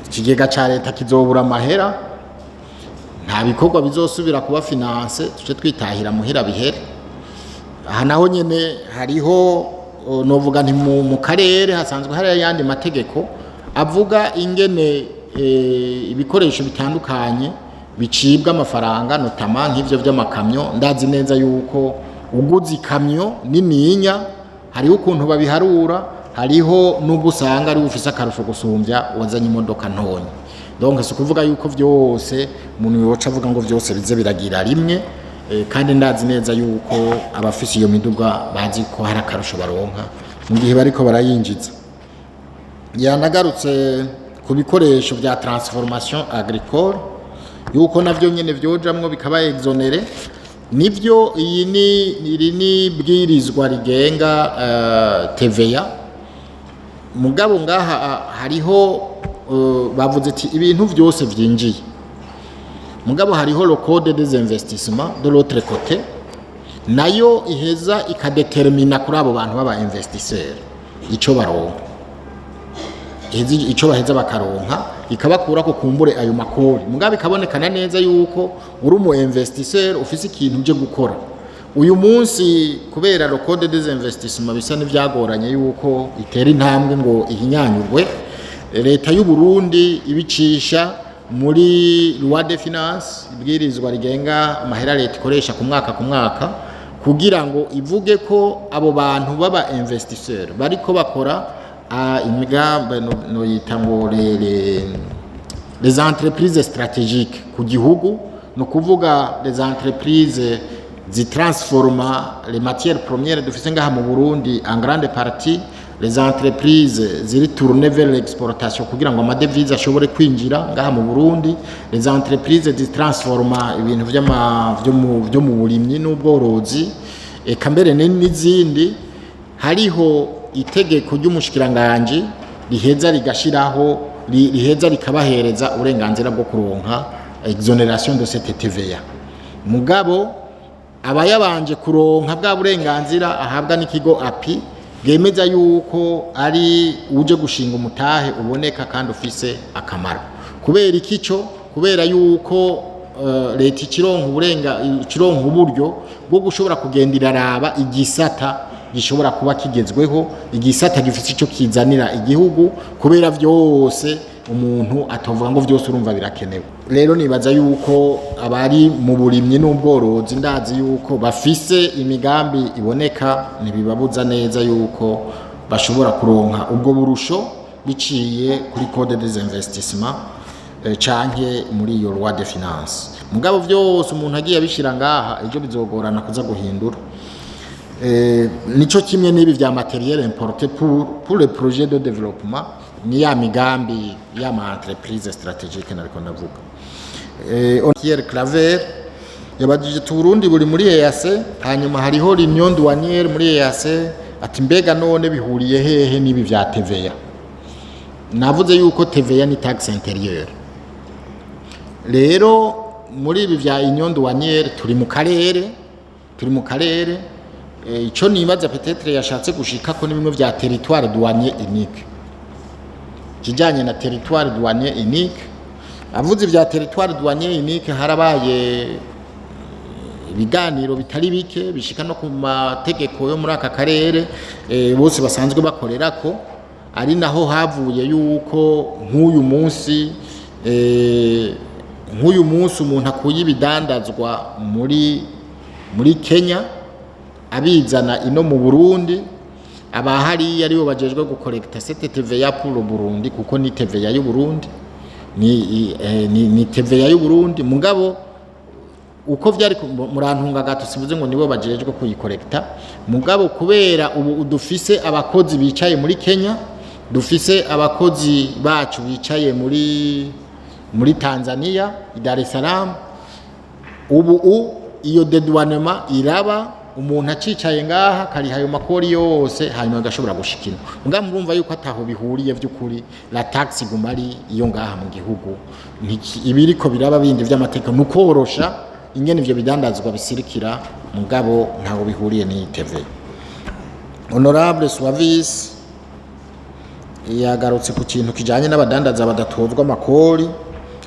ikigega ca leta kizobura amahera, nta bikorwa bizosubira kuba financé, duce twitahira muhira bihere. Aha naho nyene hariho novuga nti mu karere hasanzwe hari ayandi mategeko avuga ingene ibikoresho bitandukanye bicibwa amafaranga, notamment nk'ivyo vy'amakamyo. Ndazi neza yuko uguze ikamyo nininya hariho ukuntu babiharura, hariho n'ubwo usanga ari ufise akarusho gusumbya wazanye imodoka ntonya. Donc si ukuvuga yuko vyose umuntu yoca avuga ngo vyose bize biragira rimwe. Kandi ndazi neza yuko abafise iyo miduga bazi ko hari akarusho baronka mu gihe bariko barayinjiza. Yanagarutse ku bikoresho vya transformation agricole, yuko navyo nyene vyojamwo bikaba exonéré. Nivyo, iyi ni iri ni bwirizwa rigenga TVA. Mugabo ngaha hariho bavuze ati ibintu vyose vyinjiye, mugabo hariho le code des investissements de l'autre côté, nayo iheza ikadetermina kuri abo bantu baba investisseurs ico baronka, iheza ico baheza bakaronka, ikabakurako kumbure ayo makori. Mugabo ikabonekana neza yuko uri umu investisseur ufise ikintu uje gukora uyu munsi. Kubera le code des investissements bisa n'ivyagoranye yuko itera intambwe ngo ihinyanyurwe, leta y'u Burundi ibicisha muri loi de finance, ibwirizwa rigenga amahera leta ikoresha ku mwaka ku mwaka, kugira ngo ivuge ko abo bantu baba investisseur bariko bakora imigambi no yita ngo les entreprises stratégiques ku gihugu, ni ukuvuga les entreprises zitransforma les matières premières dufise ngaha mu Burundi en grande partie, les entreprises ziri tournées vers l'exportation kugira ngo amadevize ashobore kwinjira ngaha mu Burundi, les entreprises zitransforma ibintu vyo mu burimyi n'ubworozi, eka mbere n'izindi. Hariho itegeko ry'umushikiranganji riheza rigashiraho riheza rikabahereza uburenganzira bwo kuronka exonération de cette TVA. Mugabo aba yabanje kuronka bwa burenganzira ahabwa n'ikigo API, bwemeza yuko ari uje gushinga umutahe uboneka kandi ufise akamaro. Kubera iki cyo? Kubera yuko leta ikironka uburyo bwo gushobora kugenda iraraba igisata gishobora kuba kigezweho, igisata gifite icyo kizanira igihugu, kubera vyose umuntu atovuga ngo vyose urumva birakenewe. Rero nibaza yuko abari mu burimyi n'ubworozi, ndazi yuko bafise imigambi iboneka, ntibibabuza neza yuko bashobora kuronka ubwo burusho biciye kuri code des investissements canke muri iyo loi de finance. Mugabo vyose umuntu agiye abishira ngaha, ejo bizogorana kuza guhindura. Nico kimwe n'ibi vya matériel importé pour le projet de développement, ni ya migambi y'ama entreprise stratégique nariko ndavuga. Pierre Claver yabajije tu Burundi buri muri EAC, hanyuma hariho l'union douanière muri EAC. Ati mbega none bihuriye hehe n'ibi vya TVA? Navuze yuko TVA ni taxe intérieure. Rero muri ibi vya union douanière turi mu karere. Ico nibaza peut-être yashatse gushika ko ni bimwe vya territoire douanier unique, kijanye na territoire douanier unique. Avuze vya territoire douanier unique, harabaye ibiganiro bitari bike bishika no ku mategeko yo muri aka karere bose basanzwe bakorera ko, ari naho havuye yuko nk'uyu munsi umuntu akuye ibidandazwa muri Kenya abizana ino mu Burundi, abahariya aribo bajejwe gucollecta cette TVA pour le Burundi, kuko ni TVA y'u Burundi, ni TVA y'u Burundi. Mugabo uko vyari murantunga gato, sivuze ngo nibo bajejwe kuyicollecta, mugabo kubera ubu dufise abakozi bicaye muri Kenya, dufise abakozi bacu bicaye muri Tanzania i Dar es Salaam, ubu iyo dédouanement iraba umuntu acicaye ngaha kariha ayo makori yose, hanyuma agashobora gushikina. Mugabo murumva yuko ataho bihuriye vy'ukuri, la taxe iguma ari iyo ngaha mu gihugu. Ibiriko biraba bindi vy'amategeko ni ukorosha ingene ivyo bidandazwa bisirikira, mugabo ntaho bihuriye n'iyi TVA. Honorable Suavis yagarutse ku kintu kijanye n'abadandaza badatozwa amakori,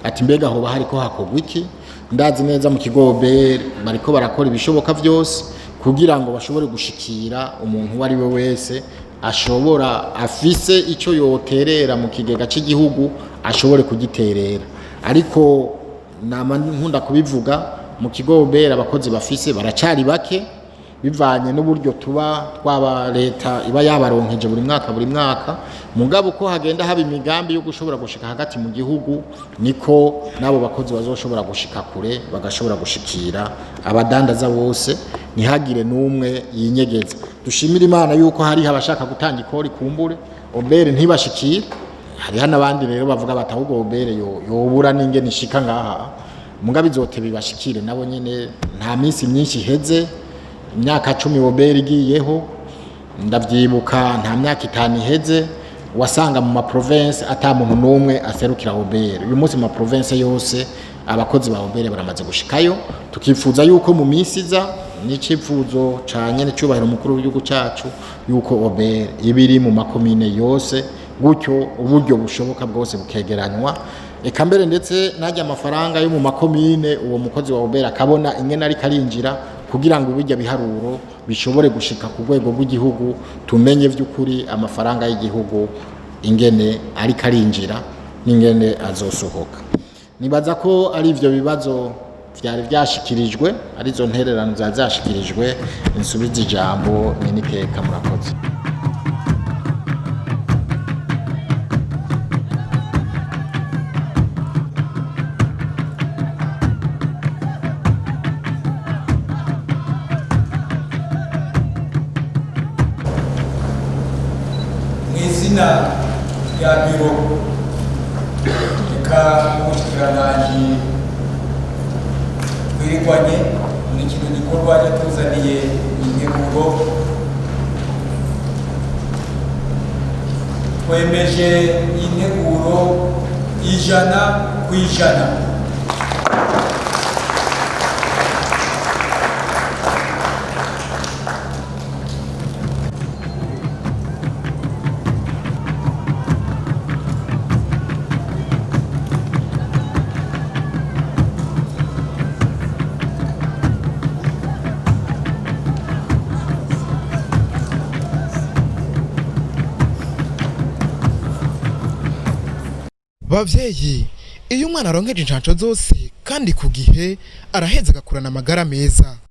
ati mbega hoba hariko hakorwa iki? Ndazi neza mu kigo OBR bariko barakora ibishoboka vyose kugira ngo bashobore gushikira umuntu uwo ari we wese ashobora afise ico yoterera mu kigega cy'igihugu, ashobore kugiterera. Ariko nama nkunda kubivuga, mu kigo OBR abakozi bafise baracari bake bivanye n'uburyo tuba twaba leta iba yabaronkeje buri mwaka buri mwaka. Mugabo uko hagenda haba imigambi yo gushobora gushika hagati mu gihugu, niko n'abo bakozi bazoshobora gushika kure, bagashobora gushikira abadandaza bose, ntihagire n'umwe yinyegeza. Dushimire Imana yuko hariho abashaka gutanga ikori kumbure OBR ntibashikire. Hariho n'abandi rero bavuga bati ahubwo OBR yobura n'ingene ishika ngaha, mugabo izote bibashikire nabo nyene. Nta minsi myinshi iheze, imyaka 10 OBR igiyeho. Ndavyibuka nta myaka 5 iheze wasanga mu maprovince ata muntu n'umwe aserukira OBR. Uyu munsi mu maprovince yose abakozi ba OBR baramaze gushikayo. Tukifuza yuko mu minsi iza, n'icifuzo ca nyene cyubahiro umukuru w'igihugu cacu, yuko OBR ibiri mu makomine yose, gutyo uburyo bushoboka bwose bukegeranywa, eka mbere ndetse najya amafaranga yo mu makomine uwo mukozi wa OBR akabona ingene ariko arinjira, kugira ngo bijya biharuro bishobore gushika ku rwego rw'igihugu, tumenye vy'ukuri amafaranga y'igihugu ingene ariko arinjira n'ingene azosohoka. Nibaza ko ari ivyo bibazo vyari vyashikirijwe, arizo ntererano zari zashikirijwe. Nsubiza ijambo nyeniteka, murakoze. Mu izina rya biro, reka n'ubushikiranganji twirigwanye muri kino gikorwa yatuzaniye integuro, twemeje integuro 100%. Bavyeyi, iyo umwana aronkeje incanco zose kandi ku gihe, araheza agakurana amagara meza.